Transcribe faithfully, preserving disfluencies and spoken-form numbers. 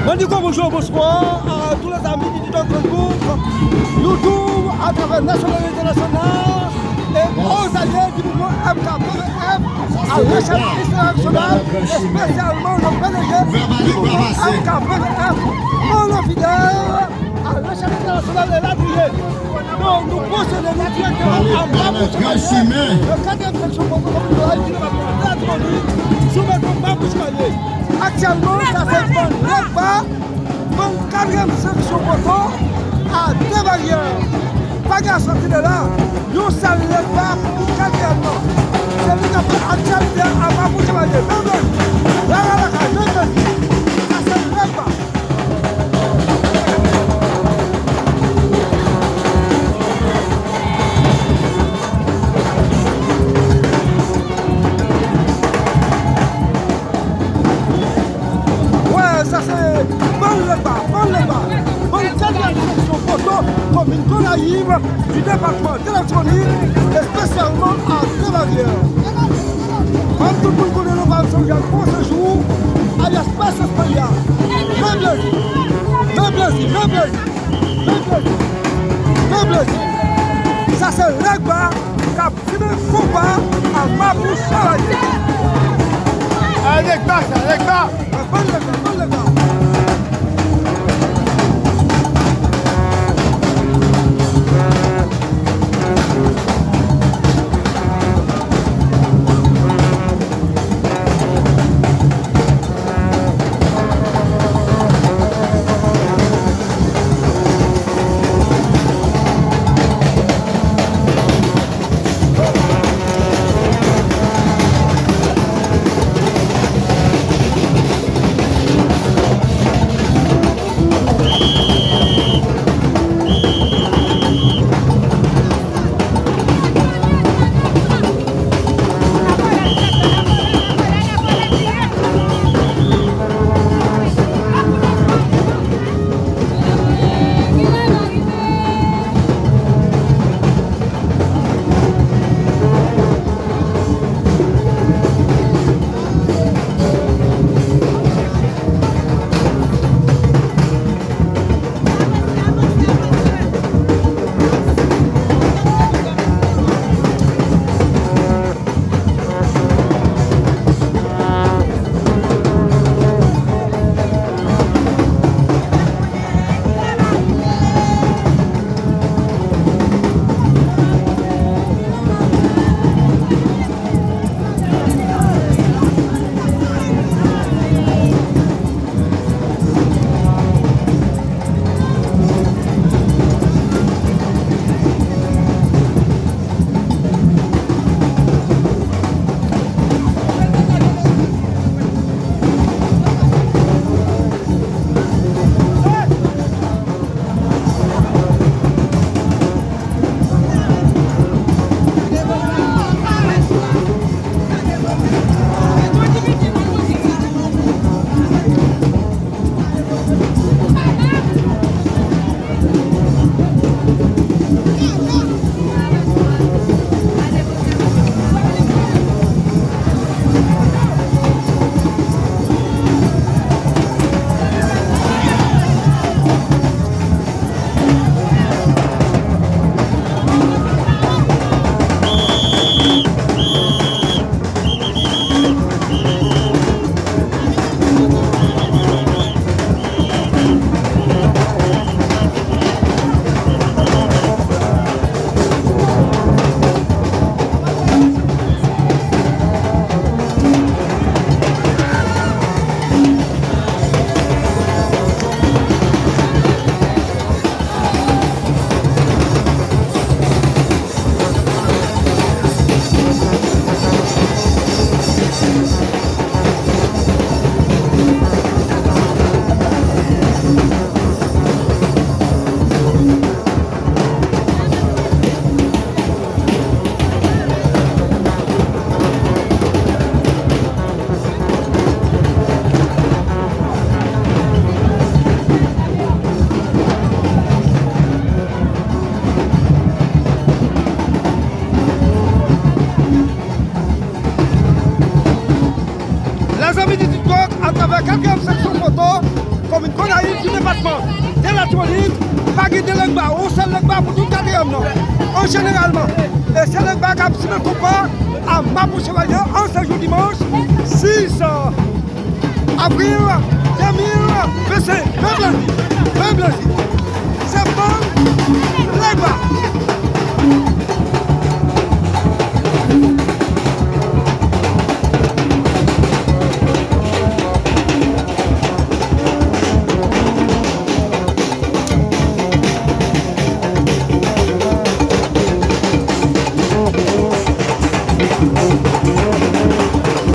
Mwen di gwo bonjou, bonswa a tou lèzami di TikTok, Facebook, YouTube, atravè nasyonal e entènasyonal, e aux alliés du mouvement M K V V F, à l'échelle internationale, espesyalman le P D G du mouvement M K V V F, Manno Fidèl, à l'échelle internationale, e latriye. Non, nou pozisyone nou dirèkteman a Mapou Chevalier, nan katriyèm seksyon Pòtoprens, ki nan depatman Latibonit, sou metwo Mapou Chevalier. Aktyèlman, sa se bann Legba, bann katriyèm seksyon Pòtoprens, a De Baryè. Pa gen sòti de la, yon sèl Legba pou katriyèm nan. Se li k ap fè aktyalite a Mapou Chevalier. Men men, la la lakay, men men, sa se Legba. Wè, sa se bann Legba, bann Legba, bann katriyèm seksyon Poto, komin Gonayiv, du depatman de Latibonit, espesyalman a De Baryè. Kòm tout moun konnen, nou pral sonje Bon Sejou, alyas P S S P I A. Men plezi, men plezi, men plezi, men plezi, men plezi. Sa se Legba k ap fimen konba a Mapou Chevalier. A Legba sa, Legba. Bann Legba, bann Legba. Lèzanmi di TikTok, atravè katriyèm seksyon Poto, Gonayiv, tout depatman de Latibonit, pa gen de Legba, yon sèl Legba pou tout katriyèm nan. An jeneralman, e se Legba k ap simen konba a Mapou Chevalier an se jou dimanch sis avril de mil vennsenk. Vennsenk, vennsenk. Septanm, Legba.